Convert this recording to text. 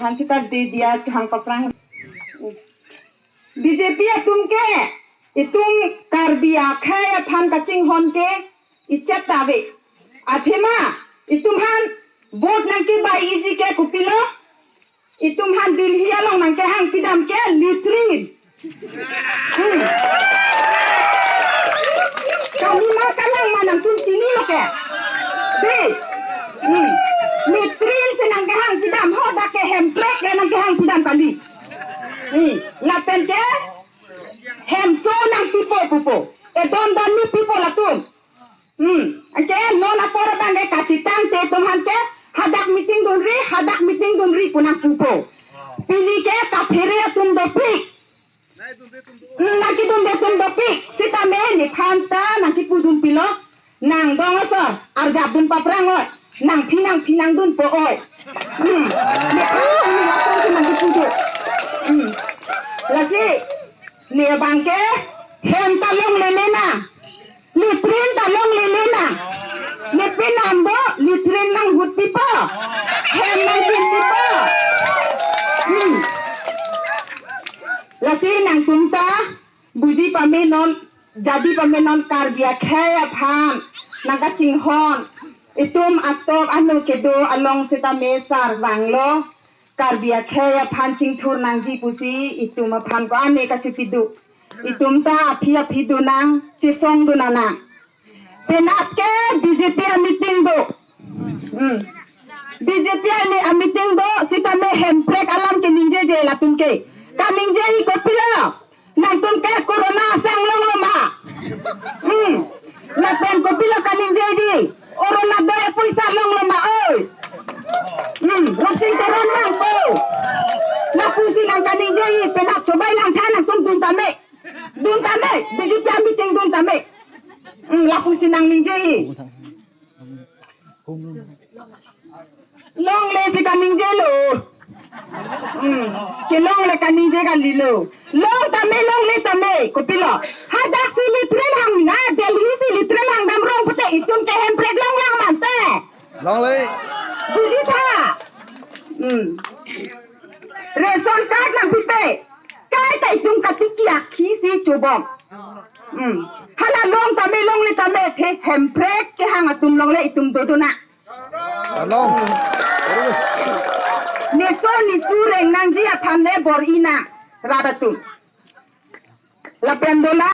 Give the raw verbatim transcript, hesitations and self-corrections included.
Aphan sita de diya kehang paprang. B J P atum ke, itum Karbi akhei aphan kachinghon ke ichet ta ave. Athema, itum aphan vote nangkebai-iji ke kopilo, itum aphan Delhi along nangkehang pidam ke latrine. Hmm. Kalima kalang ma nangtum chinilo ke. Dei. Hmm. Latrine si nangkehang pidam ho, dak ke hemprek le nangkehang pidam kali. Hmm. Lapen ke hemso nangpipo pupo. Edon don ni pipo latum. Hmm. Anke non apor abang ke kachetong te itum aphan ke hadak meeting dunri, hadak meeting dunri pu nangpupo. Pini ke kaphere atum dopik. Hmm, nangkedunde atum dopik. Sitame nephan ta nangkepudun pilo. Nang dong asor, arjap dun paprang oi. Nangphi nangphi nangdunpo oi. Hmm. Nephan ta nangkepudun. Hmm. Lasi ne abang ke hem ta longlele nang. Latrine ta longlele nang. Nepinam do latrine nanghut pipo. Hem nangpin pipo. Hmm. Lasi nangtum ta buji pame non, jadi pame non Karbi akhei aphan nangkachinghon. Itum atok ano kedo along sitame sarvanglo. Karbi akhei aphan chingthur nangji pusi itum aphan ko ane kachipidu. Itum ta aphi aphi do nang, chesong do nang. Penap ke B J P a meeting do. Hmm. B J P a ni a meeting do, sitame hemprek alam keningjeje latum ke. Kaningjeji kopilo. Nangtum ke corona asang longlo ma. Hmm. Lapen kopilo kaningjeji. Corona do e poisa longlo ma oi. Hmm. Rupsing Teron nangpo. Lapusi nangkaningjeji. Penap chobai langtha nangtum dun tame. Dun tame. B J P a meeting dun tame. Hmm. Lapusi nangningjeji. Longle si kaningjelo. Hmm. Kelongle kaningje kalilo. Long tame longle tame. Kopilo. Hadak si latrine hang na Delhi si latrine hang dam rong pute itum ke hemprek longlang mante. Longle. Buji tha. Hmm. Ration card nangpite. Kaita itum katiki akhi si chobom. Hmm. Hala long tame longle tame the hemprek kehang atum longle itum dodo nang. Along. Neso nesu reng nangji aphan le bor-i nang rat atum. Lapen dola